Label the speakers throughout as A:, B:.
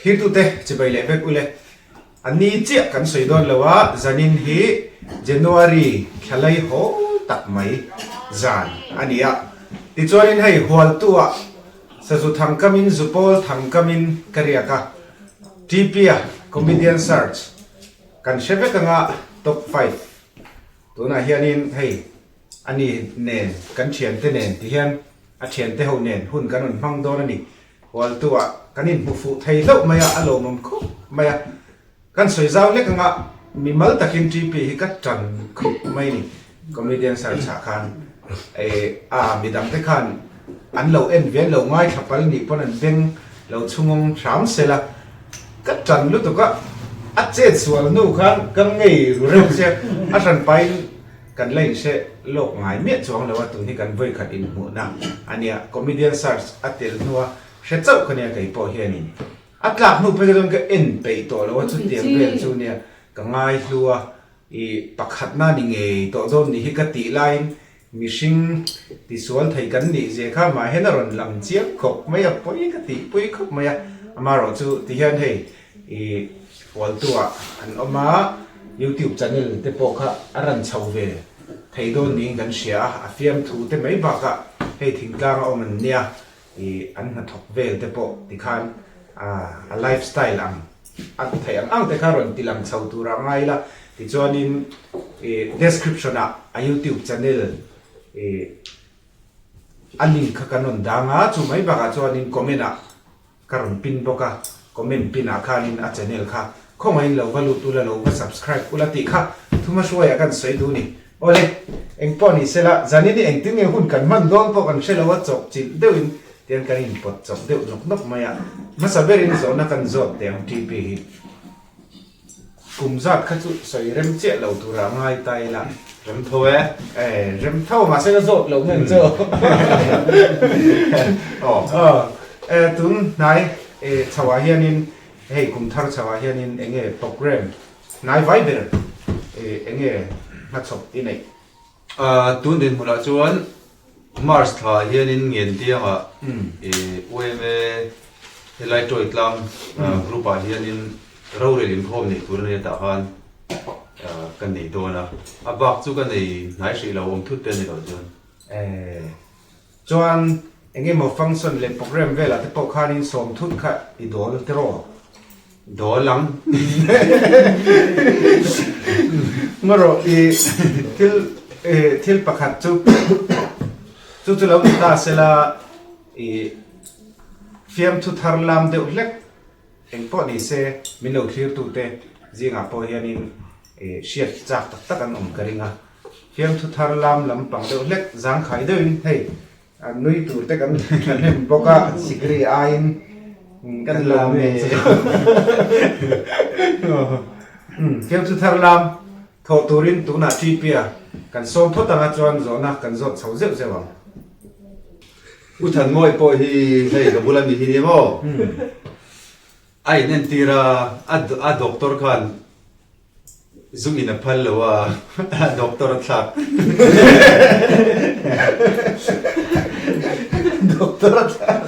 A: Thirtute chibai leh vek ule. A ni chiah kan sawi dawn lo a, zanin hi January thla lei haw tak mai zan a ni a. Tichuanin hei Hualtu-ah sazu thangkamin zupawl thangkamin ka riak a, TP-a Comedian Search kan hre vek anga top five tunah hianin hei a ni nen kan thiante nen tihian a thiante ho nen hun kan rawn hmang dawn a ni. Hualtu-ah kan inhmu fuh thei hlauh mai a, a lawmawm khawp mai a. Kan sawi zau lek anga mimal takin TP hi ka tan khawp mai ni. Comedian search ah khan eh a midangte khan an lo en ve an lo ngaithla pal nih pawn an beng lo chhungawng hram sel a. Ka tan lutuk a, a chet sual hnu khan ka ngei ru reuh che a hran pahin Kan la inhre lawk ngai miah chuang lo a, tun hi kan vawikhat inhmuhna a nia. Comedian search a tel hnua hre chauh ka nia kei pawh hianin. A tlak hnu phei chuan ka en peih tawh lo a, chutiang vel chu nia ka ngai hlu a, i pakhatna ni ngei tawh dawn nih hi ka tih laiin mihring tisual thei kan nih zia kha mah hian a rawn lang chiang khawp mai a, pawi ka tih pui khawp mai a. Amaherawhchu tihian hei I hualtuah an awm a, YouTube channel te pawh kha a ran chho ve thei dawn niin kan hria a, a fiamthu te mai bakah hei thingtlang a awm an nia, i an hnathawk vel te pawh tikhan a life style ang a theih ang ang te kha rawn ti lang chho tur a ngai ila, tichuanin i description ah a YouTube channel i a link kha kan rawn dang a, chu mai bakah chuanin comment ah Ka rawn pin bawk a, comment pin ah khanin a channel kha khawngaihin lo va lut ula lo va subscribe ula tih kha thuma hruaiah kan sawi duh ni. Awle, engpawh ni sela, zanin hi engtin nge hun kan hman dawn pawh kan hre lo a, chawp chilh deuhin tian kan inpawt chawp deuh nawk nawk mai a, hmasa berin zawhna kan zawt teh ang TP hi. Kum zat kha chu sawi rem chiah lo tura ngai ta ila. Rem tho e. E, rem tho mahse ka zawt lo hmel chu. Aw. E, tun hnai e chho ah hianin hei kum thar chho ah hianin enge program hnai vai ber e enge hmachhawp i neih?
B: Tun dinhmunah chuan March thla hianin Ngentiangah yma helai Tawi tlang group ah hianin rorel inkhawm neih tur a nia tah khan ka nei dawn a, a bak chu ka nei hnai hrih lo awm thut te a ni loh chuan.
A: Chuan eng emaw function leh program velah te pawh khanin sawm thut kha i dawl tiraw?
B: Dawl ang.
A: Ngarawh i thil thil pakhat chu chu chu lo ni ta sela i fiamthu thar lam deuh hlek eng pawh ni se min lo thlirtute zingah pawh hianin i hriat chak tak tak an awm ka ring a. Fiamthu thar lam lampang deuh hlek zangkhai deuhin hei A nui tur te kan hnem bawk a, sikri aiin kan lawm e. Fiamthu thar lam thawh turin tunah Ṭipia kan sawm phawt anga chuan zawhna kan zawt chho zeuh zeuh ang.
B: U Thanmawi pawh hi hei ka bula mi hi ni maw? A inentir a, a doctor khan Zum in a phal lo a, doctor a thlak.
A: Doctor a thlak.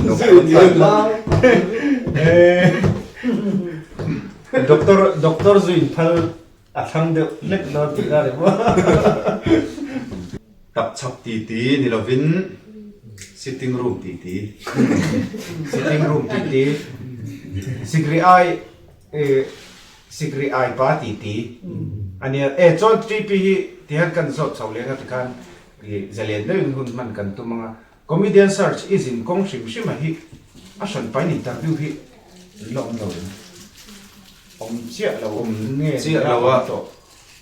A: Doctor doctor zu in phal a thlang deuh hlek dawn tih na ni maw.
B: Tap chhak ti ti ni lovin sitting room ti ti.
A: Sitting room ti ti. Sikri ai Sikri ai pa ti ti a nia. E chuan TP hi tihian kan zawt chho leng a tikhan i zalen deuhin hun hman kan tum ang a. Comedian search i zin kawng hrim hrim a hi a hran pain interview hi an la awm lo em? Awm chiah lo awm nge
B: chiah lo a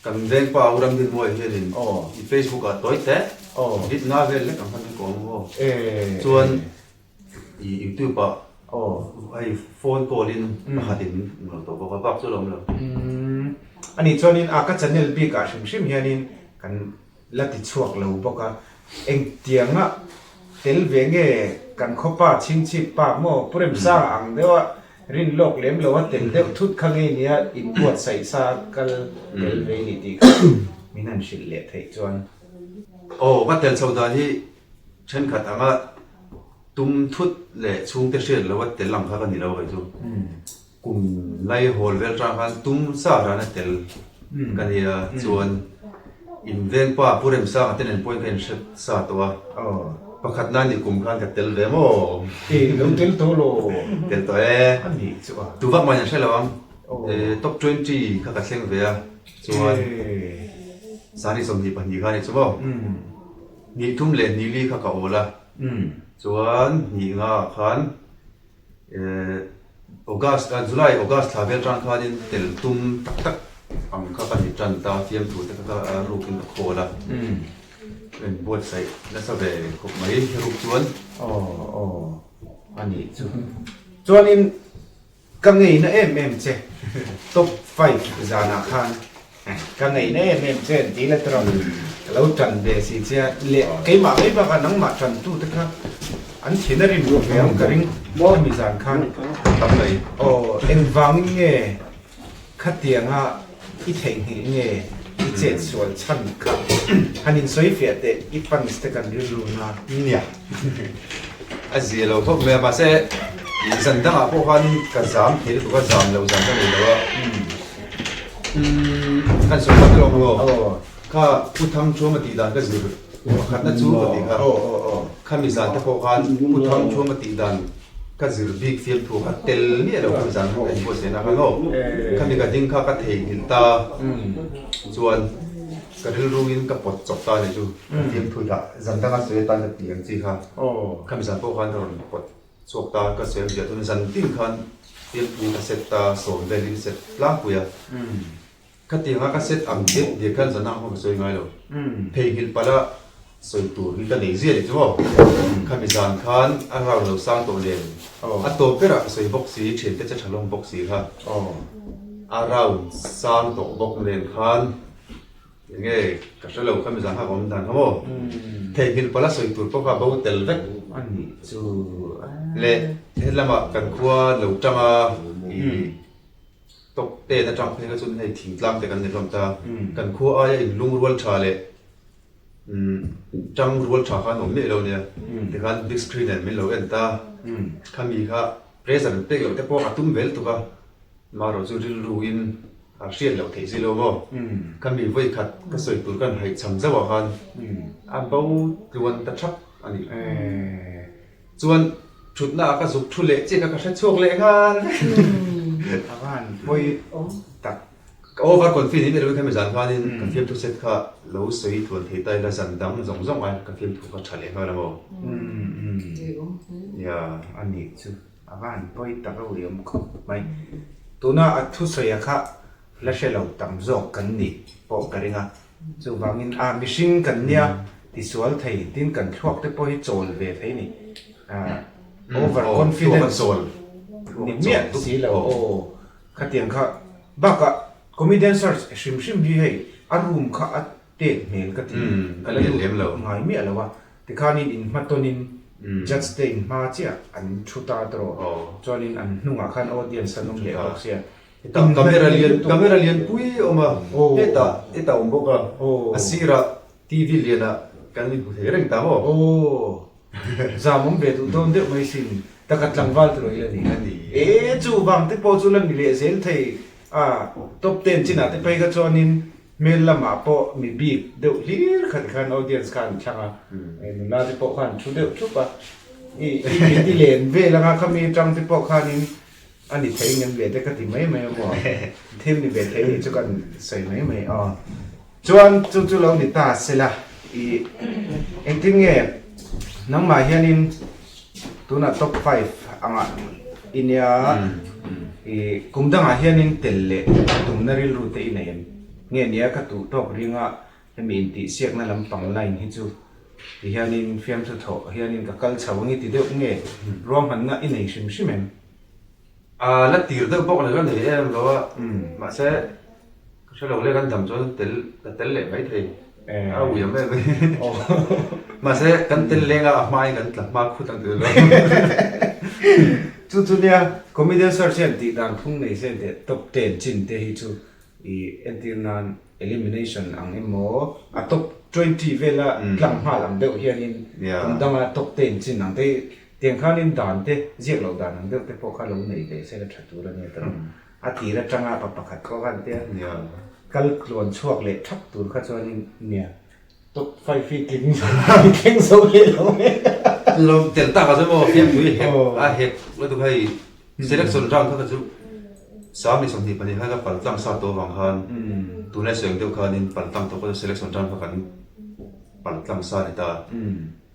B: kan veng pa u Ramdinmuai hianin i Facebook ah tawi teh hit nga vel lek ang khan min kawm aw chuan I youtube ah hei phone call in pakhat in min rawn tawh bawk a bak chu a awm lo.
A: Umm anih chuanin a ka channel bik ah hrim hrim hianin kan la ti chhuak lo bawk a, engtianga tel ve nge kan khawpa chhingchhip pa maw Pu Remsanga ang deuh a rin lawk lem lo a tel deuh thut kha ngei nia inbuatsaih sa kal tel ve ni tih kha min han hrilh leh theih chuan.
B: Aw ka tel chho dan hi Thenkhat anga tum thut leh chhungte hriat loh a tel ang kha ka ni lo kei chu. Kum laihawl vel tang khan tum sa rana tel ka nia chuan in vengpa Pu Remsanga te nen pawhin ka inhre sa tawh a, pakhat na ni kum khan ka tel ve maw?
A: E lo tel tawh lo.
B: Tel tawh e.
A: A nih chu a.
B: Tu vak mah in hre lo ang. Top 20 kha ka thleng ve a chuan sani 22 kha a ni chu maw? Hnih thum leh hnih li kha ka awl a chuan hnih nga ah khan August, July, August thla vel tan khanin tel tum tak tak ang kha ka ni tan ta, fiamthu te kha ka rukin ka khawl a, ka inbuatsaih nasa ve khawp mai ruk chuan.
A: Aw aw a nih chu. Chuanin ka ngeina em em che top five zanah khan Ka ngaihna em em che an ti la tawrh ang. Ka lo tan ve si che a, leh keimah mai bakah nangmah tantu te kha an thin a rim ve ang ka ring hemi zan khan.
B: Tam mai.
A: Aw, engvangin nge khatianga i theihnghilh nge i chet sual chhan kha han insawi fiah teh i fans te kan rilru na.
B: Nia. A zia lo khawp mai a, mahse zan dangah pawh khanin ka zam thei lutuk a, zam loh zan ka nei lo a. Umm kan sawi tak lawk maw? Kha Pu Thangthuama tih dan ka zir pakhatna chu ka tih kha. Khami zan te pawh khan Pu Thangthuama tih dan ka zir bik fiamthu kha tel miah lo khami zan khan ka inbuatsaih na khan aw. Khami ka ding kha ka theihnghilh ta chuan ka rilruin ka pawt chawp ta a ni chu. Ka fiamthu dah zan danga sawi atan ka tih ang chi kha. Khami zan pawh khan ka rawn pawt Chhuak ta ka sawi ziah chuan zan tin khan fiamthu ka set ta sawm velin set tlangpui a, khatianga ka set ang chiah diak khan zan ang pawh ka sawi ngai lo. Theihnghilh palh a sawi tur hi ka nei ziah leh chu maw. Khami zan khan a round lo sang tawh nen a tawp berah ka sawi bawk si, thiante che tha hlawm bawk si kha a round sang tawh bawk nen khan Enge ka hre lo kha mi zan hak awm dan kha maw? Theihnghilh pala sawi tur pawh kha bo tel vek.
A: A nih chu a.
B: Leh helamah kan khua lo tang a i tawk ten atang phei kha chuan hei thingtlang te kan ni hlawm ta. Kan khua aia in lungrual tha leh tang rual tha khan awm miah lo nia. Tikhan big screen nen min lo en ta. Khami kha pressure an pek loh te pawh a tum vel tuk a. Marawh chu rilru in A hriat loh theih si lo maw? Ka mi vawi khat ka sawi tur khan haihcham zauh ah khan a bo tluan ta thap a ni. Chuan thutna ah ka zuk thu leh chiah kha ka hre chhuak leh nghal.
A: A van pawi tak.
B: Ka over confident em em kha mi zan khanin ka fiamthu set kha lo sawi tluan thei ta ila zan dang zawng zawng ai ka fiamthu kha tha leh nghal a maw?
A: Nia a nih chu. A va han pawi tak a uiawm khawp mai. Tuna a thusawi kha la hre lo tam zawk kan nih pawh ka ring a. Chuvangin a mihring kan nia tisual thei tin kan thluak te pawh hi chawl ve thei ni. Over confidence ni miah si lo aw khatiang kha bakah comedian search hrim hrim hi hei a room kha a tet hmel ka ti ka la lut ngai miah lo a. Tikhanin in hmatawnin judge te in hma chiah an thu ta tawh chuanin an hnungah khan audience an awm leh bawk sia.
B: Hetah camera lian camera lian pui a awm a, hetah hetah a awm bawk a, a sirah TV lianah kan inhmu thei reng ta maw?
A: Aw zam awm ve duh dawn deuh mai sin, taka tlangval tawh ila ni. E chuvang te pawh chu la ni leh zel thei a, top ten chinah te phei kha chuanin Hmel lamah pawh mi bik deuh hlir kha tikhan audience kha an thlang a, nula te pawh khan thu deuh thup a, i i len vel anga khami atang te pawh khanin a ni thei ngem le te ka ti mai mai a maw, thil ni ve thei ni chu kan sawi mai mai aw. Chuan chu chu lo ni ta sela i engtin nge nangmah hianin tunah top five angah i nia i kum dangah hianin tel leh tumna rilru te i nei em? Nge nia ka tuh tawk ringa hemi intihsiakna lampang line hi chu ti hianin fiamthu thawh hianin ka kal chho ang i ti deuh nge ruahmanna i nei hrim hrim em?
B: A la tir deuh bawk la nei em lo a, mahse ka hre lo le kan dam chuan tel ka tel leh mai thei a ui em em mahse kan tel leng a a hmain kan tla hma khut ang ti lo.
A: Chu chu nia comedian search hian tih dan phung nei se teh top ten chin te hi chu I entir nan elimination ang emaw a top 20 vela tlang nghal ang deuh hianin kum danga top 10 chin ang te. Tiang khanin dan te, ziak loh dan ang deuh te pawh kha lo nei ve se la tha tur a nia tawh. A tir atanga pa pakhat pawh khan tia kal tluan chhuak leh thap tur kha chuanin nia top five hi tling thleng zo leh lo mai.
B: Lo tel tak a chu maw fiamtui hek a hek lutuk hei selection round kha kha chu 22 khan ka pal tlang sa tawh avang khan tunlai sawi ang deuh khanin pal tlang tawh pawh chu selection round kha kan pal tlang sa a ni ta.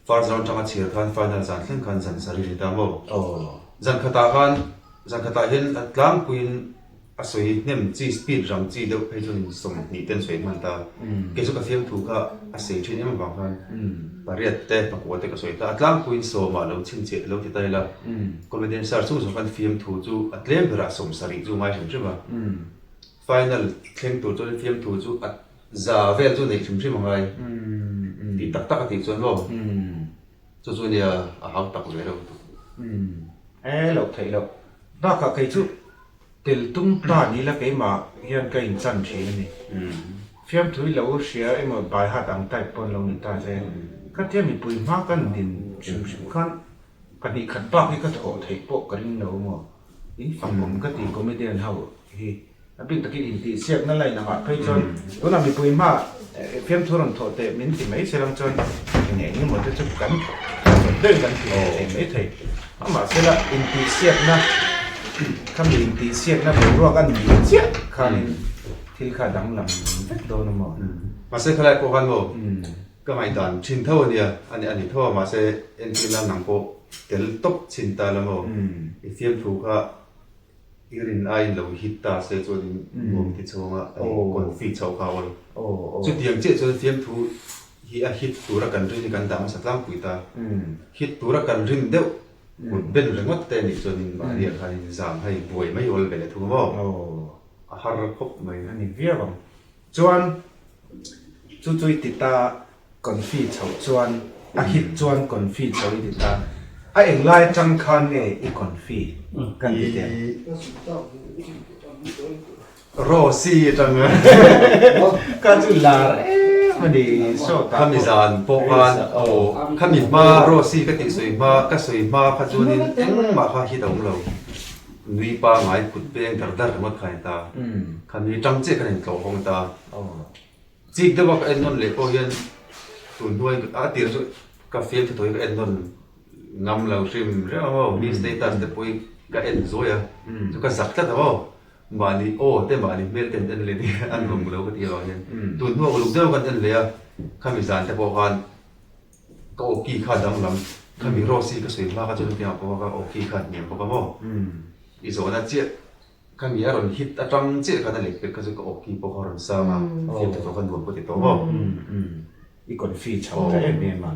B: First round atanga chhiar khan final zan thleng khan zan sarih a ni ta maw? Zan khatah khan zan khatah hian a tlangpuiin a sawi hnem chi speed rang chi deuh phei chuan 20 te an sawi hman ta. Kei chu ka fiamthu kha a sei thin em avang khan pariat te pakua te ka sawi ta. A tlangpuiin sawmah lo chhinchhiah lo ti ta ila comedian star chung zawng khan fiamthu chu a tlem berah 70 chu ngai hrim hrim a. Final thleng tur chuan fiamthu chu a Za vel chu neih hrim hrim a ngai tih tak tak a tih chuan maw chu chu nia a hau tak ve reuh tuk.
A: E loh theih loh bakah kei chu tel tum ta ni la keimah hian ka inchan thin a ni. Fiamthui lo hria emaw by heart ang type pawn lo ni ta se khatia mipui hma kan din hrim hrim khan pahnih khat bak hi ka thawh theih pawh ka ring lo maw in fak awm ka ti comedian ho hi. A bik takin intihsiakna line angah phei chuan tunah mipui hma fiamthu rawn thawh teh min ti mai se lang chuan eng eng emaw te chu kan chawp deuhin kan ti ve thei mai thei. Amahsela intihsiakna khami intihsiakna boruak a nih chiah khanin thil kha a danglam vek dawn a maw?
B: Mahse khalai pawh khan maw ka ngaihdan thin tho a nia, a ni a ni tho a mahse entir nan nang pawh tel tawp chhin ta la maw i fiamthu kha I rin aiin lo hit ta se chuanin nuam ti chhunga a confi chho kha awl. Chutiang chiah chuan fiamthu hi a hit tura kan rin hi kan dah hmasa tlangpui ta. Hit tura kan rin deuh kut ben ringawt te anih chuanin mahni ah khanin zam hei buai mai awl ve leh thung a maw? A har khawp mai.
A: A ni viau ang. Chuan chu chu i ti ta. Confi chhoh chuan a hit chuan confi chho i ti ta. A englai atang khan nge i confi kan ti teh?
B: Rosy atang
A: Ka chu lar em a ni sawtah pawh.
B: Khami zan pawh khan aw khami hma Rosy ka tih sawi hma ka sawi hma kha chuanin engmah kha hit a awm lo. Nui pangai kut peng dar dar ringawt kha a ni ta. Khami tang chiah khan a intlawh hawng ta. Chik deuha ka en nawn leh pawh hian tun hnuai a tir chu ka feel tha tawh hi ka en nawn ngam lo hrim reng a maw mi status te pawh hi ka en zuai a chu ka zak tlat a maw mahni aw te mahni hmel te an en leh te an rawn lo ka ti avang hian tun hnuah uluk deuh kan en leh a khami zan te pawh khan ka aw ki kha danglam khami rose hi ka sawi hma kha chuan hetiang ah pawh ka aw ki kha a hniam bawk a maw i zawhna chiah Khami a rawn hit atang chiah khan a lek pek kha chu ka awki pawh kha a rawn sang a, fiamthu tawh kha nuam ka ti tawh maw?
A: I confi chho ta em em a.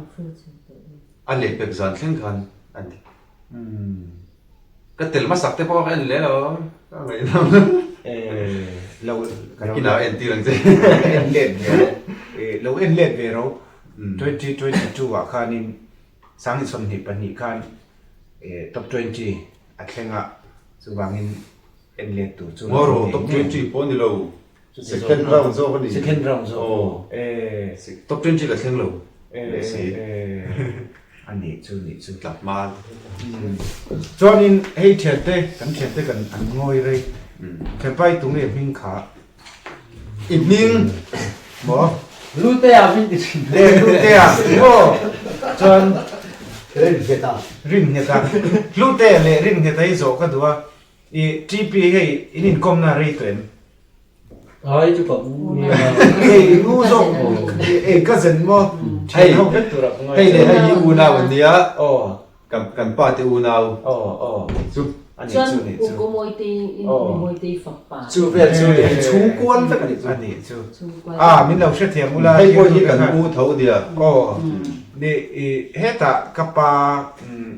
B: A lek pek zan thleng khan a ni. Ka tel hmasak te pawh ka en leh lo, ka ngaihnawm.
A: Lo ka lo
B: Kinah en tir ang che.
A: En let ve ro. Lo en let ve ro. 2022 ah khanin 2022 khan top 20 A thleng a, chuvangin en let tur chu
B: lo rawh, top 20 pawh a ni lo, second round zawk a ni.
A: Second round zawk aw. E.
B: Top 20 ka thleng lo leh si.
A: A nih chu nih chu.
B: Tla hma.
A: Chuanin hei thiante, kan thiante kan an ngawi rei. Thianpa i tunge hming kha?
B: I hming
A: maw?
C: Lutea hming ti thin.
A: E Lutea maw? Chuan
C: Ringheta.
A: Ringheta. Lutea leh Ringheta hi zawh ka duh a. I TP hei in inkawmna rei tawh em?
C: Ai chu ka u nia.
A: Hei i u zawk e cousin maw? Thian ho vek turah ka ngai.
B: Hei leh hei hi unau an nia.
A: Aw.
B: Kan kan pa te unau.
A: Aw aw.
B: Chu.
A: A nih chu nih chu.
D: Chuan Ukomawitei in Mawitei fapa.
B: Chu vel chu in chhungkual vek a nih chu.
A: A nih chu. A min lo hrethiam ula.
B: Hei pawh hi kan u tho nia.
A: Aw. Ni i hetah ka pa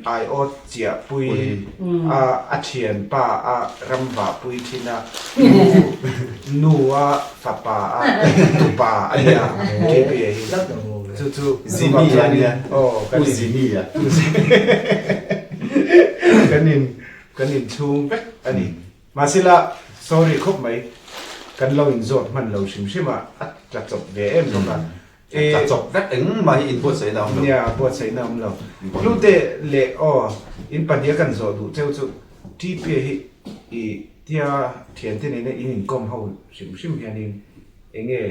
A: aiawt chiah pui a a thianpa a ramvah pui thin a nu nu a fapa a tupa a nia TPA hi. Chu chu
B: Zimi a nia. Aw
A: U
B: Zimi a.
A: Kan in kan in chhung vek a ni. Mahsela sorry khawp mai kan lo in zawt hman lo hrim hrim a, a tla chawp ve em bawk a.
B: Tla chawp vek engmah hi inbuatsaihna a awm lo.
A: Nia, buatsaihna a awm lo. Hlute leh aw, in pahniha kan zawh duh cheu chu TPA hi i tia thiante nena in inkawm ho hrim hrim hianin eng nge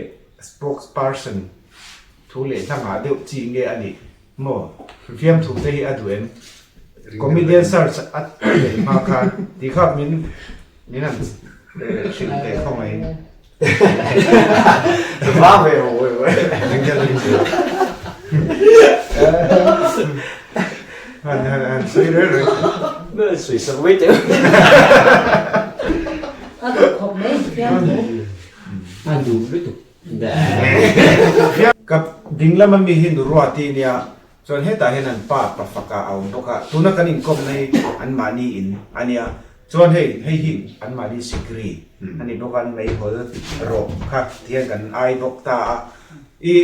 A: spokesperson thu leh hla ngah deuh chi nge a nih maw? Fiamthu te hi a duh em? Comedian search a neih hma khan tih kha min min han hrilh teh khawngaih. Va ve ho wei wei. Han han han sui re re.
C: Nơ sui sak wei teu.
D: A duh khawp mai fiam thu.
C: A duh lutuk.
A: Ka ding lama mi hi nu Ruati nia chuan hetah hian an pa pa faka a awm bawk a, tuna kan inkawmna hi anmahni in a nia. Chuan hei hei hi anmahni sikri a ni bawk a, an meihawl rawh kha ti hian kan ai bawk ta a. I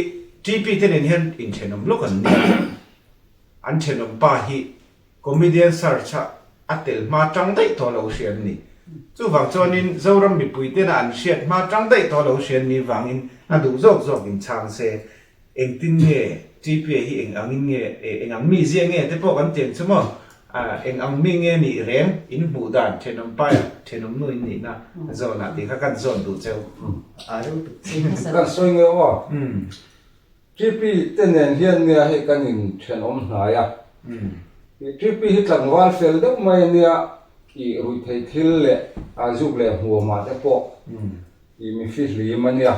A: TP te nen hian inthenawm lawk an ni a, an thenawm pa hi comedian search a a tel hma tang daih tawh lo hria an ni. Chuvang chuanin Zoram mipui tena an hriat hma tang daih tawh lo hria an nih vangin a duh zawk zawk in chhang se. Engtin nge TPA hi eng angin nge, eng ang mi zia nge te pawh kan tiang chu maw? Eng ang mi nge nih reng in hmuh dan thenawm paia thenawm nu in nihna zawnah tih kha kan zawn duh cheu.
E: Kan sawi nge aw. TP te nen hian nia hei kan in thenawm hnai a. TP hi tlangval fel deuh mai ania i ruihtheih thil leh a zuk leh hmuamah te pawh I mi fihlim a nia.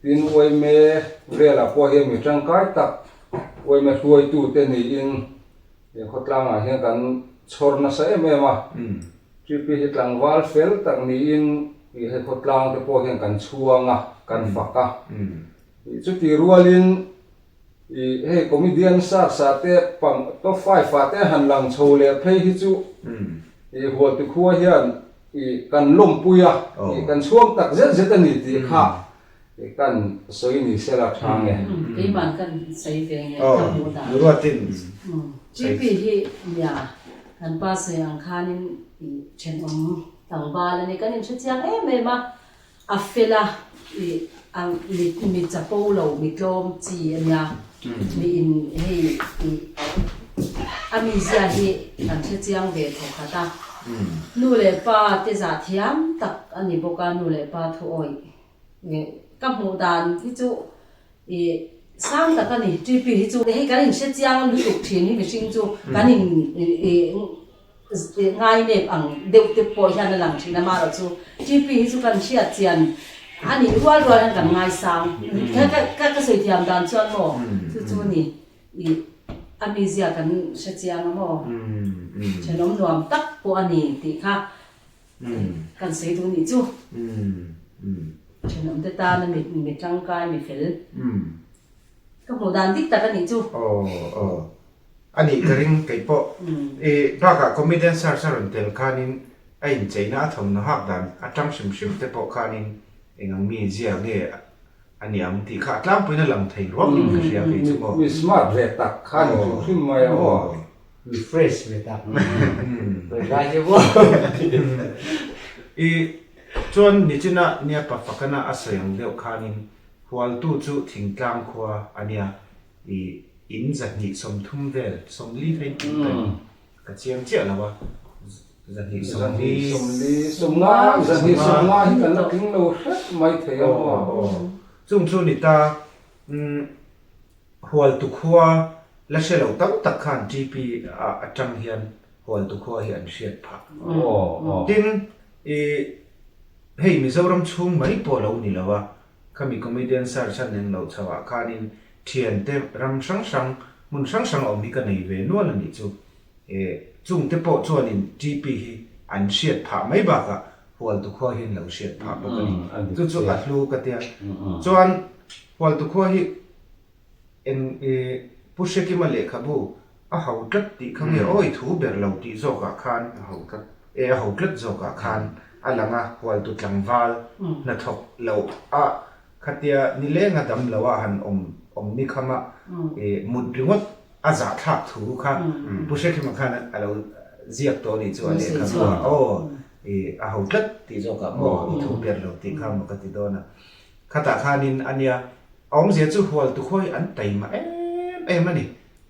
E: Tin, Uaime velah pawh hian mi tangkai tak Uaime hruaitute niin he khawtlangah hian kan chhawr nasa em em a. TP hi tlangval fel tak niin i he khawtlang te pawh hian kan chhuang a, kan fak a. Chuti rualin i hei comedian Sarsa te pang top five ah te han lang chho leh phei hi chu i Hualtu khua hian I kan lawmpui a, i kan chhuang tak zet zet a ni tih kha i kan sawi ni se la tha nge.
D: Keimah kan sawi ve nge ka hmuh dan. GP hi nia kan pa sawi ang khanin i thenawm tlangval a ni. Kan inhre chiang em em a, a fel a, i a mi chapo lo, mi tlawm chi a nia. Mi in hei i a mizia hi kan hre chiang ve thaw khat a. Nu leh pa te zah thiam tak a ni bawk a, nu leh pa thu awih ka hmuh dan hi chu i sang tak a ni. TP hi chu hei kan inhre chiang lutuk thin hi mihring chu kan in i ngai nep ang deuh te pawh hian a lang thin a, amaherawhchu TP hi chu kan hriat chian a nih rual rual hian kan ngaisang. Ka ka sawi thiam dan chuan maw chu chu a ni. I a mizia kan hre chiang a maw? Thenawm nuam tak pawh a ni tih kha kan sawi duh nih chu. Thenawm te tana mi tangkai mi fel ka hmuh dan dik tak a nih chu.
A: Aw aw a nih ka ring kei pawh. I bakah comedian search a rawn tel khanin a incheina a thawmhnaw hak dan atang hrim hrim te pawh khanin eng ang mizia nge A ni ang tih kha a tlangpuiin a lang thei ruak in ka hria kei chu maw.
E: Mi smart ve tak kha ni hrim hrim mai a aw.
C: Mi fresh ve tak rai che maw.
A: I chuan nichina nia pa fakana a sawi ang deuh khanin Hualtu chu thingtlang khua a nia i in 230 vel 40 phei ka chiang chiah lo a.
E: 240, 240, 250 hi kan la tling lo hret mai thei a maw?
A: Chung chu ni ta, Hualtu khua la hre lo tam tak khan TP atang hian Hualtu khua hi an hriat phah. Tin, i hei Mizoram chhung mai pawh lo ni lo a, khami comedian search an eng loh chhoh ah khanin thiante ram hrang hrang, hmun hrang hrang a awm hi ka nei ve nual a nih chu. Chungte pawh chuanin TP hi an hriat phah mai bakah Hualtu khua hi an lo hriat phah bawk a ni. Chu chu a hlu ka tia. Chuan Hualtu khua hi eng Pu Hrekima lehkhabu a ho tlat tih kha nge awi thu ber lo tih zawkah khan e a ho tlat zawkah khan a lang a, Hualtu tlangval hnathawk loh a khatia nilenga dam loh a han awm awm ni khama mut ringawt A zahthlak thu kha Pu Hrekhima khan a lo ziak tawh anih chu a lehkhabu ah aw i a ho tlat tih zawkah maw i thu ber lo tih kha maw ka ti dawn a. Khatah khanin a nia A awmzia chu hualtu khua hi an taima em em a ni.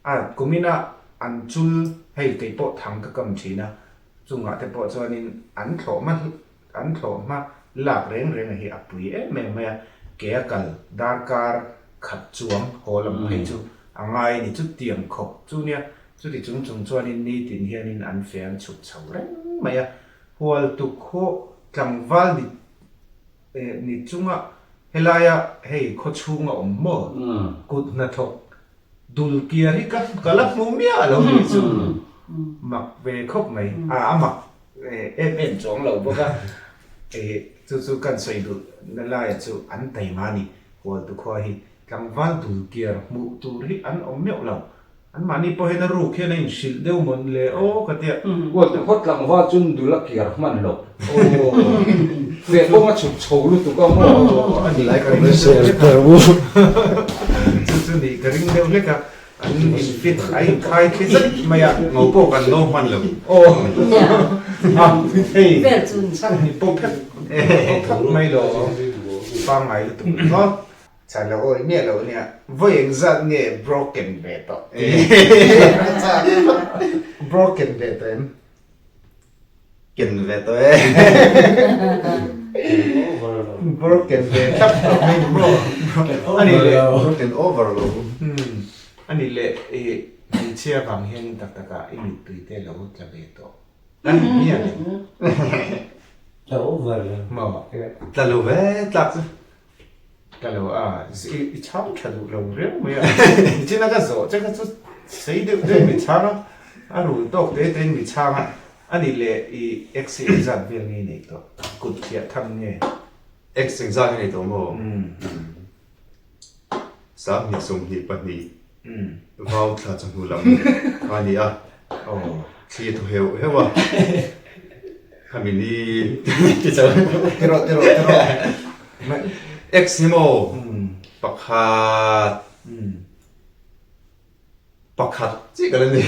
A: A kumina an chul hei kei pawh thang ka kam thin a, chungah te pawh chuanin an thlawhma an thlawhma lak reng reng a hi a pui em em mai a, ke a kal darkar khat chuang haw lam phei chu a ngai a ni. Chutiang khawp chu nia, chuti chung chung chuanin nitin hianin an fe an chhuk chho reng mai a, hualtu khaw tlangval ni Ni chunga helaia hei khaw chhung a awm maw? Kut hnathawk dul kiar hi ka ka la hmu miah lo nih chu mak ve khawp mai. A a mak em em chuang lo bawk a, chu chu kan sawi duh na laia chu an taima a ni. Hualtu khua hi tlangval dul kiar hmuh tur hi an awm meuh lo. An mahni pawh hian a ruk hian a inhrilh deuh mawn le aw ka tia.
E: Hualtu khaw tlangval chuan dul a kiar hman lo. Aw. Feh kawng a chhuk chho lutuk a maw?
A: Aw a nih ka ring deuh hlek a. Chu chu nih ka ring deuh hlek a. An infit a inkhai thli zet mai a.
B: Ngo pawh kan lo hman lo.
A: Aw. A hei. Ni pawh phek phek mai lo. Pangngai lutuk ringawt. Chhan lo awi miah lo nia. Vawi engzat nge broken ve tawh? Broken ve tawh em?
B: Ken ve tawh e.
A: Broken ve thlap tawh mai ni maw? Ani leh.
B: Broken over lo.
A: Ani leh i hmeichhia vang hian tak takah i mittui te lo tla ve tawh. Ani miah lo.
C: Tla over lo.
A: Maw?
B: Tla lo ve tlak chu.
A: Ka lo a, i chhang tha duh lo riau mai a, nichin a ka zawh che kha chu sei deuh deuh mi chhang a, a rul tawk te te in mi chhang a, a nih leh i ex hi engzat vel nge i neih tawh, kut thliah tham nge?
B: Ex engzat nge nei tawh maw? 20 22 vau thla chawhnu lam kha a ni a, thli a thaw heuh heuh a, khami ni ti chauh.
A: Tirawh tirawh tirawh.
B: Ex hi maw pakhat pakhat chiah ka la nei.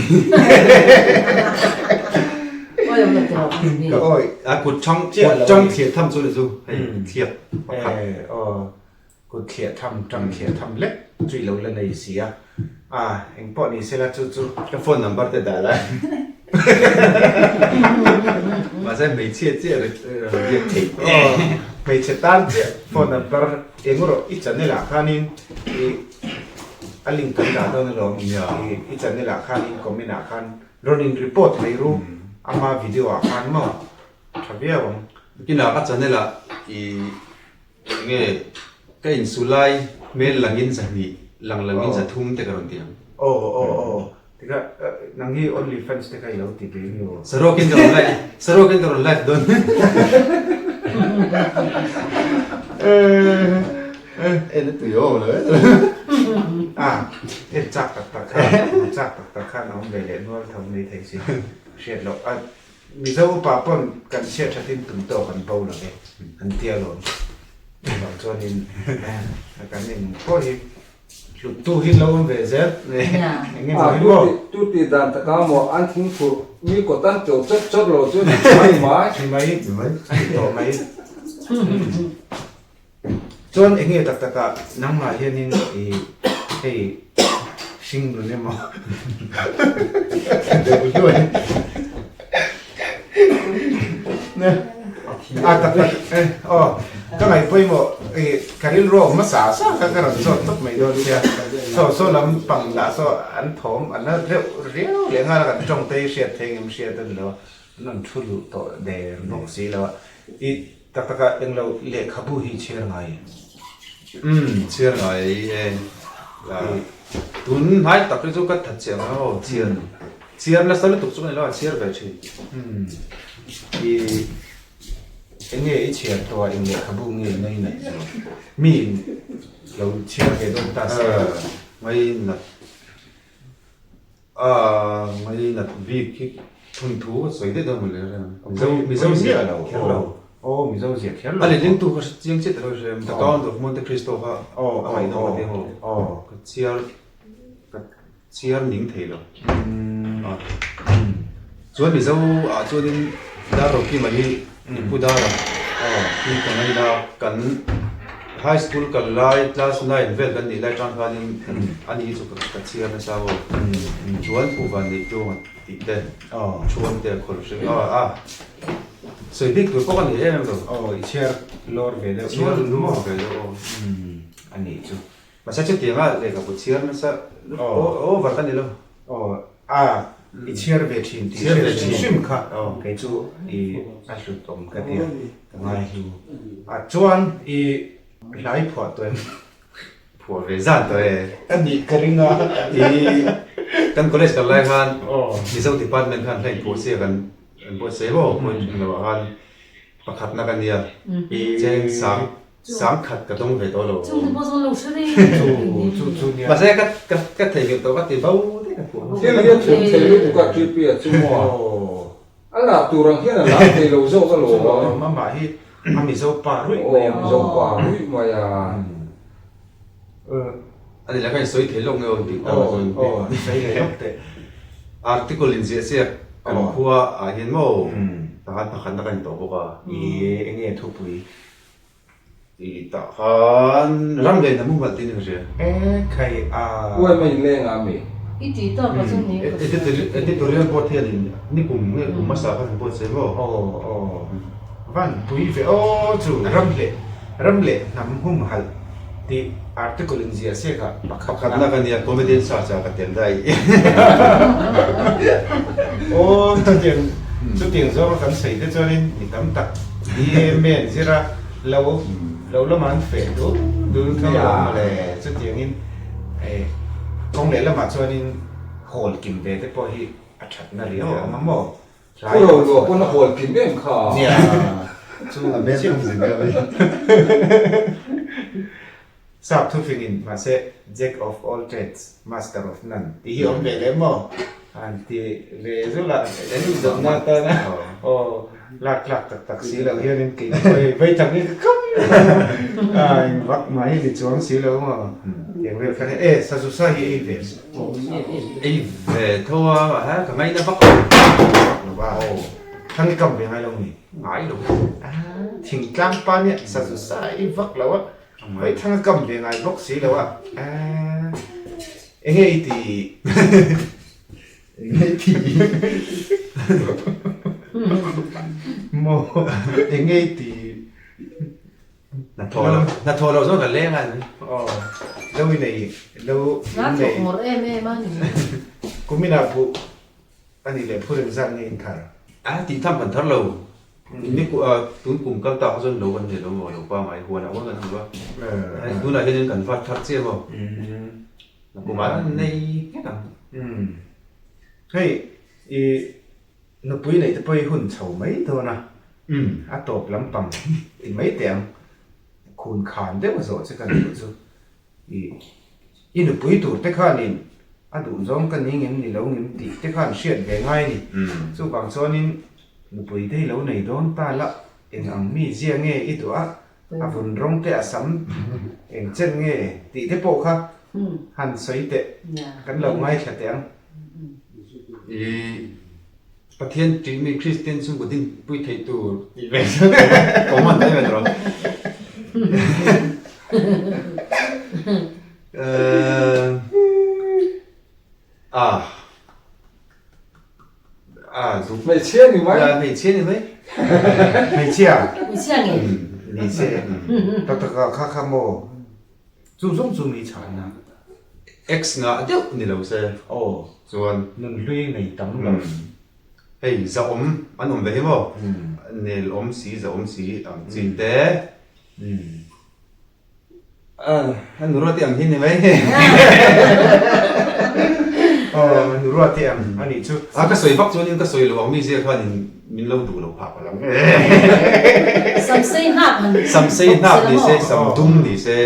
A: Ka awi.
B: A kut chang kut chang thliah tham chu ni chu hei thliak pakhat.
A: Kut thliah tham, tang thliah tham lek chu i lo la nei si a, a eng pawh ni sela chu chu.
B: Ka phone number te dah la. Mahse hmeichhia chiah rawn biak theih.
A: Aw, hmeichhe tan chiah phone number eng rawh i channel ah khanin i a link kan dah dawn alawm. I channel ah khanin comment ah khan rawn in report mai ru ama video ah khan maw tha viau ang.
B: Kinah ka channel ah i Eng nge ka insu lai hmel langin zahnih, lang langin zathum te ka rawn ti ang.
A: Aw aw aw tikha nang hi only fans te kha i lo ti ve mi aw.
B: Saruakin ka rawn live saruakin ka rawn live dawn. En a tui awm lo e.
A: A en chak tak tak kha chak tak tak khan a awm ve leh nual tho mai thei si hriat loh a. Mizo upa pawn kan chhiat thatin tum tawk an bo lo ve an ti alawm. Chuvang chuanin kan in pawh hi hluttu hi lo awm ve zel eng nge maw hi maw.
E: Tu ti dan taka maw an thing phurh mi kawt an cho chawt chawt lo chu ni mai mai.
A: Ni mai a ni tawh mai. Chuan eng nge tak takah nangmah hianin i hei hring nun emaw deuh hluai a tak tak e aw ka ngaih pawimawh i ka rilru a awm hmasa sa kha ka rawn zawt tawp mai dawn sia saw saw lam pang lah saw an thawm an la reuh riau leh nghal a kan tawng te hi hriat thei engem hriat a ni lo a an rawn thu luh tawh der bawk si lo a i Tak tak a englo lehkhabu hi chhiar ngai em?
B: Umm chhiar ngai e. Tun hnai tak hi chu ka that chiah ang aw chhiar chhiar nasa lutuk chu ka ni lo a chhiar ve thin.
A: Umm i enge i chhiar tawh a eng lehkhabu nge mai nat zawk mi in lo chhiar ve dawn ta se.
B: Mai nat A mai nat bik hi thawnthu a sawi daih dawn mawle reng. Mizo Mizo ziah kher lo.
A: Aw Mizo ziah kher lo.
B: A lehling tu kha chiang chiah ta lo hrem. The Count of Monte Cristo kha a ngaihnawm a ti maw. Ka chhiar ka chhiar ning thei lo. Chuan Mizo ah chuanin Dar Rokima hi i pu Dara hi ka ngaina kan. High school kal lai class nine vel kan nih lai tang khanin ani hi chu ka chhiar nasa aw. Chuan Pu Vanneihtuanga tih te Chuan te a khawlh hrim a a sawi bik tur pawh ka nei em em lo.
A: Aw i chhiar lawr ve deuh
B: Chhiar lawr ve deuh aw.
A: A nih chu.
B: Mahse chutianga lehkhabu chhiar nasa over ka ni lo.
A: Aw a i chhiar ve thin tih hriat hrim hrim kha kei chu i a hlut awm ka tia ka ngai hlu. A chuan i hlai phuah tawh em?
B: Phuah ve zan tawh e.
A: A nih ka ring a.
B: I kan college kal lai khan Mizo department khan hla inphuah chiah kan buatsaih maw point englo ah khan pakhatna ka nia cheng sang Sang khat ka dawng ve tawh lo.
D: Chung te pawh zawn lo hre reng
A: Chu chu nia.
B: Mahse ka ka ka theihnghilh tawh ka ti bo daih ka phuah.
E: Thil hi a chhuk thei lutuk a TP a chu maw? A lak tur ang hian a lak thei lo zawk a lo.
A: Chu amah hi a Mizo pa ruih mai a.
E: Aw Mizo pa ruih mai a.
B: A ni la ka insawi thei lawk nge aw tih tak a chuan.
A: Aw sawi thei lawk teh.
B: Article inziah chiah kan khua ah hian maw pakhat pakhatna ka ni tawh bawk a.
A: I enge thupui?
B: I tah khan ram leh hnam humhalh tiin ka hria.
A: E khai a.
E: Uai mai leng a mi.
D: I tih tawk a chu ni ka hria.
B: Editorial board hian in ni kum nge kum hmasa khan an buatsaih maw?
A: Aw aw van pui ve aw chu ram leh ram leh hnam humhalh tih article in ziah siak ah pakhat
B: Pakhatna ka nia comedian search ah ka tel daih.
A: Aw chutiang chutiang zawng a kan sawi te chuanin mi tam tak BA men zira lo lo lamah an feh dul dul tho lo mawle chutiangin eh kawng leh lamah chuanin hawl kim ve te pawh hi a thatna riau a awm a maw
E: hlai Pu Roluah pawn a hawl kim em kha.
A: Nia chu
B: a bel thung zin deuh a ni.
A: Sap thufingin mahse Jack of all trades, master of none tih hi awm ve leh maw? Han ti ve zul a, en zawhna atana aw lak tlak tak tak si loh hianin kei pawh vei tak hi ka kam a in vak mai ni chuang si lo maw? Tiang vel khan e sazu sa hi ei ve
B: Ei ve tho a, ha ka ngaina vak lo.
A: Vak lo va, thang i kam ve ngai lo mi?
B: Ngai lo.
A: Thingtlang pa nia sazu sa ei vak lo a. Hei thang a kam ve ngai bawk si lo a, enge i ti? Enge i ti? Maw enge i ti?
B: Hna thawh lo, hna thawh lo zawng ka leng a ni.
A: Aw, lo i nei, lo
D: i nei. Hna thawk ngawrh em em a ni.
A: Kuminah buh A nih leh phur engzat nge in thar?
B: A tih tham kan thar lo. Ni tun kum kal tak chuan lo kan nei lo maw lo pangai huanah huan kan hmu a. Tunah hianin kan vat thar chiah maw. Nakumah an nei nghet ang.
A: Hei i nupui neih te pawh hi hun chho mai dawn a. A tawp lampang ti mai teh ang. Khun khan deuh zawh che ka duh chu. I i nupui tur te khanin a duhzawng ka ni ngem ni lo ngem tih te khan hriat ve ngai a ni. Chuvang chuanin nupui te hi lo nei dawn ta la, eng ang mi zia nge i duh a, a vun rawng te a sam eng chen nge tih te pawh kha han sawi teh, kan lo ngaithla teh ang.
B: I Pathian ṭihmi Kristian chhungkaw dinpui theih tur tih ve chu common daih mai tawh. Ah. Ah, zu.
E: Hmeichhia ni mai.
B: Hmeichhia ni mai.
A: Hmeichhia.
D: Hmeichhia nge?
A: Ni se. Tak tak ah kha kha maw. Chu zawng chu mi chhanna.
B: Ex ngah deuh ni lo se.
A: Aw.
B: Chuan.
A: Nun hlui nei tam lo.
B: Hei zahawm an awm ve hi maw? Nel awm si zahawm si ang chi te. A nu ruati ang hi ni mai.
A: Aw nu ruati ang a nih chu.
B: A ka sawi vak chuanin ka sawi lo ang mi zia khanin min lo duh lo phah palh ang.
D: Samsei hnap han
B: Samsei hnap ni se, sam dum ni se.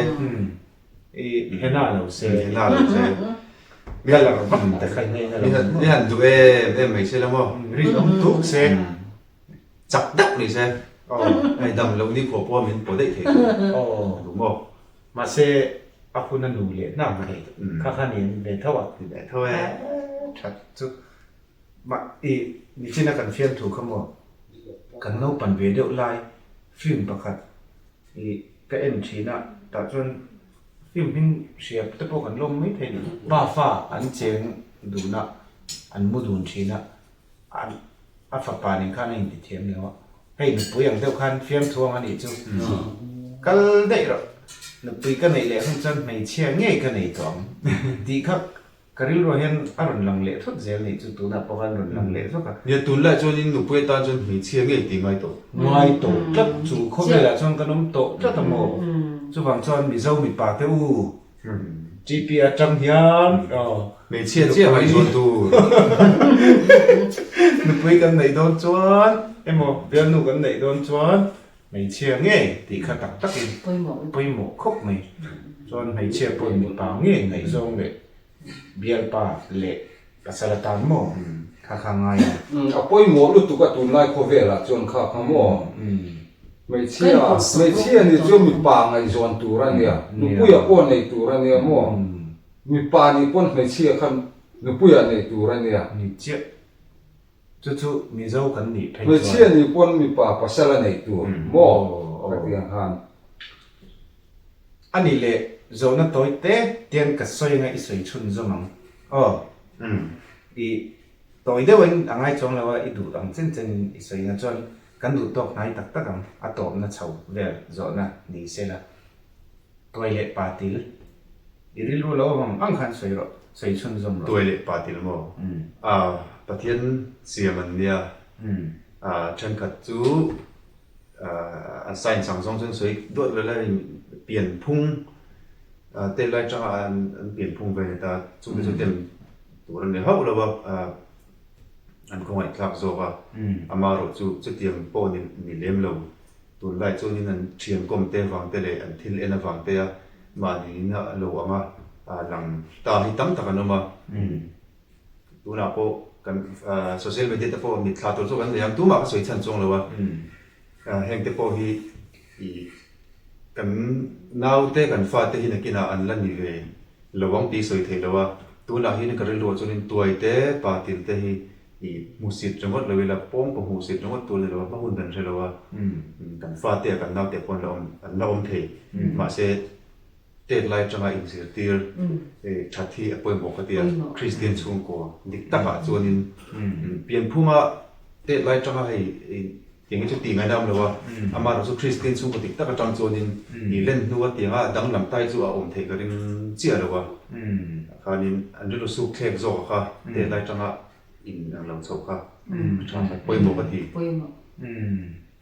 A: I hena lo se.
B: Hena lo se.
A: Mi a lar vak te kha in
B: a lo. Mi han duh em em mai se la maw.
A: Rinawm tuk se.
B: Chak deuh ni se. Hei dam loh ni khawh pawh min pawh daih thei tur. Duh maw?
A: Mahse a hun a nu leh hna mai kha kha ni an ve tho a.
B: Ni ve tho e.
A: That chu mah i nichina kan fiamthu kha maw kan naupan ve deuh lai film pakhat i. ka en thin a, tah chuan film hming hria te pawh kan lawm mai thei ni. Pa fa an cheng dun a, an mu dun thin a, a fapa nen khan a inti thiam lo a, hei nupui ang deuh khan fiamthu ang a nih chu. Kal daih rawh, nupui ka neih leh hun chuan hmeichhia ngei ka nei tawh ang tih kha Ka rilruah hian a rawn lang leh thut zel nih chu tunah pawh khan rawn lang leh zawk a.
B: Nia, tunlai chuanin nupui atan chuan hmeichhia ngei tih ngai tawh.
A: Ngai tawh tlat chu khawvelah chuan kan awm tawh tlat a maw? Chuvang chuan Mizo mipa te u, GP atang hian
B: Hmeichhia chiah ngaihzawn tur.
A: Nupui kan neih dawn chuan emaw bialnu kan neih dawn chuan Hmeichhia ngei tih kha tak takin pawimawh khawp mai. Chuan hmeichhia pawhin mipa ngei ngaihzawng leh bialpa leh pasal atan maw kha kha ngai a.
E: A pawimawh lutuk a tunlai khawvelah chuan kha kha maw hmeichhia hmeichhia nih chuan mipa ngaihzawn tur a nia, nupuia pawh nei tur a nia maw, mipa nih pawn hmeichhia kha nupuia nei tur a nia.
A: Ni chiah. Chu chu Mizo kan nih phei chuan.
E: Hmeichhia nih pawn mipa pasal a nei tur maw ka ti ang khan.
A: A nih leh zawhna tawi te tian ka sawi anga i sawi chhun zawm ang aw. I tawi deuh in a ngai chuang lo a i duh ang chen chen in i sawi anga chuan kan duh tawk hnai tak tak ang a tawpna chho vel zawhna ni se la. Tuai leh pa til. I rilru lo awm ang ang khan sawi rawh, sawi chhunzawm rawh.
B: Tuai leh pa til maw? A, Pathian siam an nia. A, thenkhat chu a science ang zawng chuan sawi duat lo la pianphung tel lai tanga an pianphung ve ni ta, chungte chu tem tur an ni hauh lo a, an khawngaihthlak zawk a, amaherawhchu chutiang pawh ni lem lo. Tunlai chuanin an thian kawm te vang te leh an thil en avang te a mahniin a lo ang a lang ta hi tam tak an awm a. Tunah pawh kan social media te pawh mitthla tur chu kan nei ang tumah ka sawi chhan chuang lo a. Heng te pawh hi ih kan naute kan fate hi nakinah an la ni ve lo ang tih sawi theih lo a. Tunah hian ka rilruah chuanin tuai te pa til te hi I hmusit ringawt lo ila, pawng pawh hmusit ringawt tur ni lo a, hma hun kan hre lo a, kan fate a kan naute pawh an la awm, an la awm thei. Mahse, tet lai atanga inzirtir that hi a pawimawh ka ti a, Kristian chhungkaw dik takah chuanin pianphunga tet lai atanga hei tiang hi chu tih ngaihna a awm lo a, amaherawh chu Kristian chhungkaw dik tak atang chuanin i len hnua tianga danglam tai chu a awm theih ka ring chiah lo a, khanin an rilru suk thlek zawk a kha tet lai atanga In ang lo chhoh kha a tha khat pawimawh ka ti.
D: Pawimawh.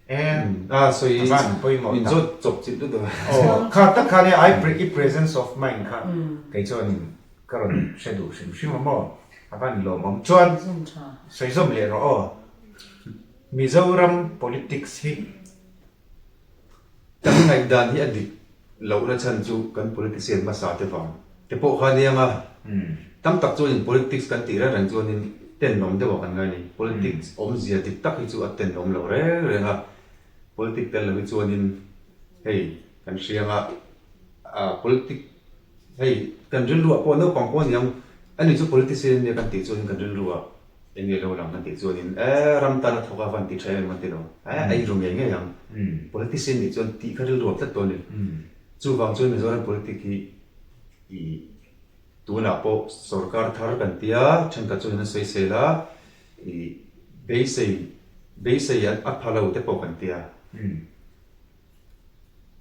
A: Em.
B: A sawi
A: A van pawimawh
B: min
A: tak.
B: zawt chawp chilh lutuk a.
A: Aw kha tak khan e I i presence of mind kha kei chuanin ka rawn hre duh hrim hrim a maw? A van lawmawm chuan
D: Zawm tha.
A: sawi zawm leh rawh aw. Mizoram politics hi.
B: Kan ngaihdan hi a dik lohna chhan chu kan politician hmasa te vang te pawh kha aniang a, tam tak chuanin politics kan tih reng reng chuanin tenawm deuh ah kan ngai a ni. Politics awmzia dik tak hi chu a tenawm lo reng reng a, politic tel lo hi chuanin hei kan hriang a, politic hei kan rilruah pawh naupang pawh aniang ani chu politician ania kan tih chuanin kan rilruah Eng nge lo lang kan tih chuanin e ram tan a thawk a van ti tha em kan ti lo. E a inru ngei ngei ang. Politician nih chuan tih kha rilru a tlat dawn a ni. Chuvang chuan Mizoram politic hi i tunah pawh sorkar thar kan tia thenkhat chuan an sawi sel a, i beisei beisei a pha lo te pawh kan tia.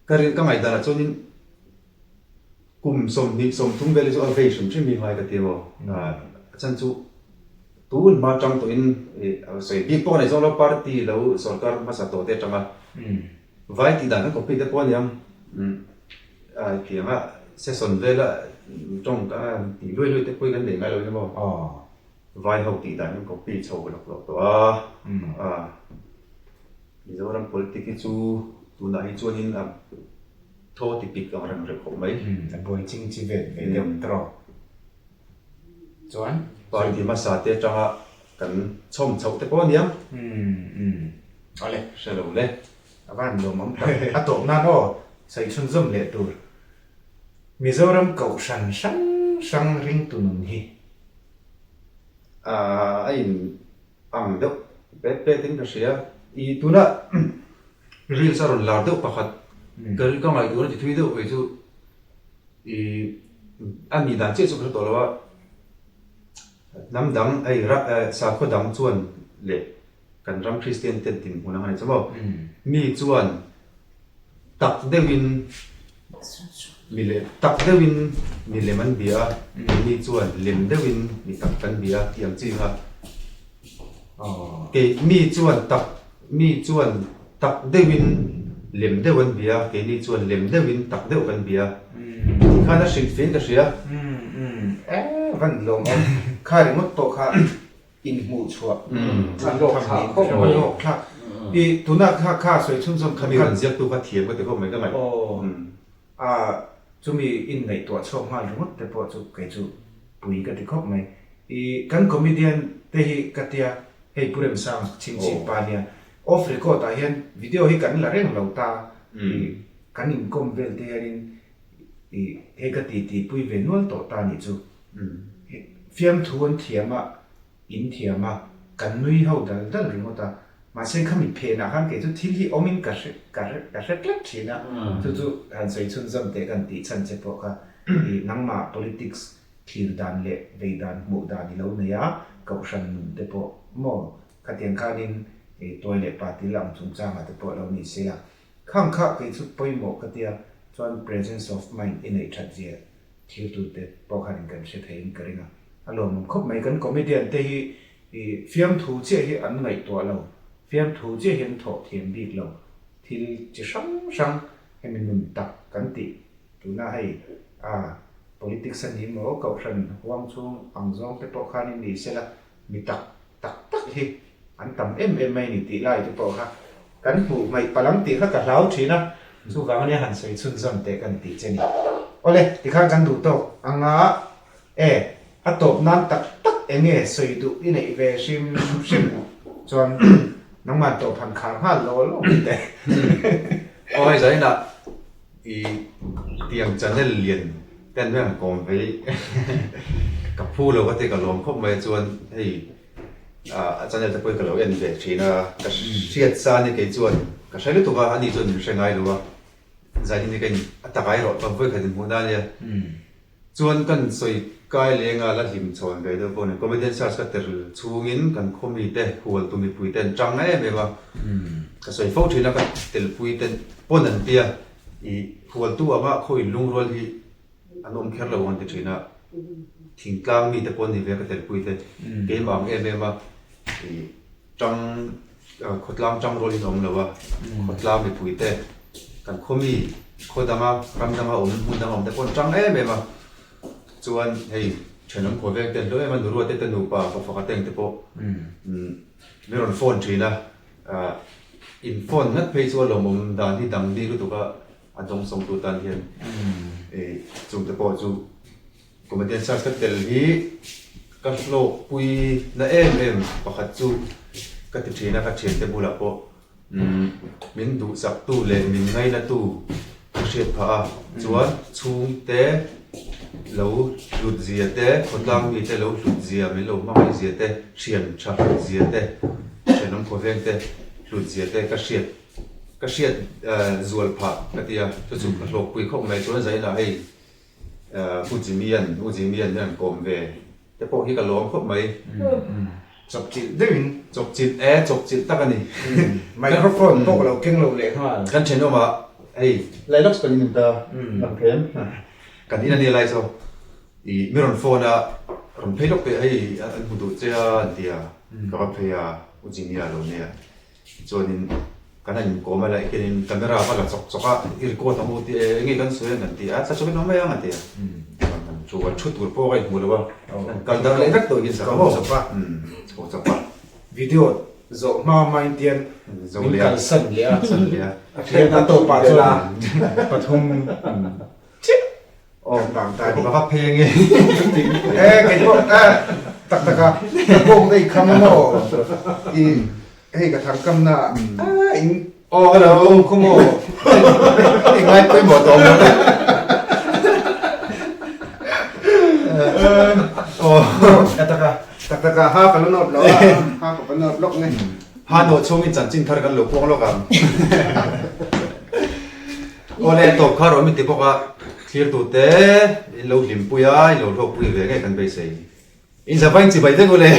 B: Ka rin ka ngaihdanah chuanin Kum 20, 30 vel hi chu a vei hrim hrim hi ngai ka ti maw? A chhan chu tun hma tang tawhin sawi bik pawh a nei zawng lo, party lo sorkar hmasa tawh te atanga vai tih dan kan copy te pawh a niang. Tiang a session vela tawng tih luai luai te pawh hi kan nei ngai lo emaw? Vai ho tih dan kan copy chho lawk lawk tawh a. Mizoram politic hi chu tunah hi chuanin a Thaw ti pik ang reng reng khawp mai.
A: A buai ching chi vet ve deuh tawk. Chuan.
B: Party hmasa te atanga kan chhawm chhoh te pawh aniang.
A: Awle.
B: Hre lo le.
A: A van lawmawm tak. A tawp nan aw sawi chhunzawm leh tur. Mizoram kohhran hrang hrang ringtu nun hi.
B: A in ang deuh pet pet in ka hria. I tuna reels a rawn lar deuh pakhat. Ka ka ngaihtuahna ti thui deuh kei chu i a nih dan chiah chu ka hre tawh lo a, hnam dang hei sakhaw dang chuan leh kan ram Kristian ten dinhmun ang a ni chu maw? Mi chuan tak deuhin mi leh tak deuhin mi lem an bia a, keini chuan lem deuhin mi tak kan bia a tih ang chi kha. Kei mi chuan tak mi chuan tak deuhin lem deuh an bia a, keini chuan lem deuhin tak deuh kan bia a tih khan a hrilh fein ka hria.
A: E van lawmawm kha ringawt pawh kha. Inhmuh chhuah a hlawk thlak khawp mai. A hlawk thlak. I tunah kha kha sawi chhunzawm khan
B: Khami rawn ziaktu kha thiam ka ti khawp mai ka ngaih.
A: Aw. A chumi inngaihtuah chhuak nghal ringawt te pawh chu kei chu pui ka ti khawp mai. I kan comedian te hi ka tia hei Pu Remsang chhingchhip pa nia off record ah hian video hi kan la reng lo ta i kan inkawm vel te hianin i hei ka ti ti pui ve nual tawh ta nih chu. Fiamthu an thiam a, in thiam a, kan nui ho dal dal ringawt a. Mahse khami phenah khan kei chu thil hi awmin ka hre ka hre ka hre tlat thin a. Chu chu han sawi chhunzawm teh kan tih chhan che pawh kha i nangmah politics thlir dan leh vei dan hmuh dan i lo nei a, kohhran nun te pawh maw khatiang khanin i tuai leh pa til ang chungchangah te pawh lo ni se la. Khang kha kei chu pawimawh ka tia chuan presence of mind i neih that zia Thiltute pawh khanin kan hre theiin ka ring a, a lawmawm khawp mai. Kan comedian te hi i fiamthu chiah hi an ngaihtuah lo, fiamthu chiah hi an thawh thiam bik lo. Thil chi hrang hrang hemi nun tak kan tih tuna hei a politics a ni maw, kohhran huang chhung ang zawng te pawh khanin ni sela mi tak tak tak hi an tam em em mai a ni tih lai te pawh kha kan hmuh hmaih palh ang tih kha ka hlau thin a, chuvang ania han sawi chhunzawm teh kan tih che ni. Awle, tikhan kan duh tawk anga e, a tawp nan tak tak eng nge sawi duh i neih ve hrim hrim chuan nangman tawp han khar nghal law law mai teh.
B: Aw hei zainah i tiang channel lian ten hian han kawm vei ka phu lo ka ti ka lawm khawp mai chuan hei a channel te pawhin ka lo en ve thin a ka hriat sa ni kei chuan ka hre lutuk a ani chuan min hre ngai lo a zanin hi ka in a tak ai rawh chuan vawikhat in hmuh na ania chuan kan sawi kai leng a la hlim chhawn ve deuh pawh ni comedian search ka tel chhungin kan khaw mi te hual tu mipui te an tang em em a ka sawi fo thin a ka telpui te pawn an tia I hualtu anga khaw in lungrual hi an awm kher lo ang an ti thin a, thingtlang mite pawh an ni ve a ka telpui te, keimah ang em em a i tang khawtlang tang rual in a awm lo a, khawtlang mipui te kan khaw mi khaw danga ram danga awm hmun danga awm te pawh an tang em em a, chuan hei thenawm khaw veng te an hlu em a, Nurua te te nupa fafaka teng te pawh min rawn phone thin a. In phone ngat phei chu a lawmawm dan hi dang bik lutuk a, a dawngsawng tu tan hian chung te pawh chu comedian search ka tel hi ka hlawkpui na em em pakhat chu ka ti thin a, ka thiante bulah pawh min duhsak tu leh min ngaina tu ka hriat phah a, chuan chhungte lo hlut zia te, khawtlang mite lo hlut zia, min lo hmangaih zia te, thian tha hlut zia te, thenawm khawveng te hlut zia te ka hriat ka hriat zual phah ka ti a, chu chu ka hlawkpui khawp mai chuan zainah hei Pu Jimmy-a'n U Jimmy-a'n min rawn kawm ve te pawh hi ka lawm khawp mai.
A: Chawpchilh deuhin.
B: Chawpchilh e, chawpchilh tak a ni.
A: Microphone pawh ka lo keng lo leh nghal.
B: Kan thenawmah hei Lilacs kan in ta lang phem. Kan in a nia lai saw i mi rawn phone a rawn phei lawk teh hei an hmu duh che a an ti a, ka va phei a U Jimmy-a lo nia. Chuanin kan han inkawm a laih hianin camera va la chawk chawk a, i record ang u tih e, enge kan sawi ang kan ti a, thla chawkin awm mai ang a ti a. Chuan kan thu kan thu tur pawh ka inhmu lo a, kan kal darh leh vek tawh hian sak a maw? Chho chawp a.
A: Video zawh hma hma in tian min kalsan leh a,
B: a
A: tawpah chuan pathum chiah Aw bang ta ni.
B: Ka va phei ange.
A: E kei pawh e tak tak a ka kawng na i kham a maw i hei ka thang kam na a in
B: Aw hello
A: kawng khaw maw
B: i ngai pawimawh tawh maw
A: Aw tak tak a tak tak a ha ka la nawt lo a ha ka va nawt lawk nge.
B: Ha nawh chhungin chanchin thar kan lo puang lawk ang. Awle tawp kha rawh min ti bawk a, thlirtute in lo hlimpui a, in lo hlawkpui ve ngei kan beisei. In zavain chibai vek ule.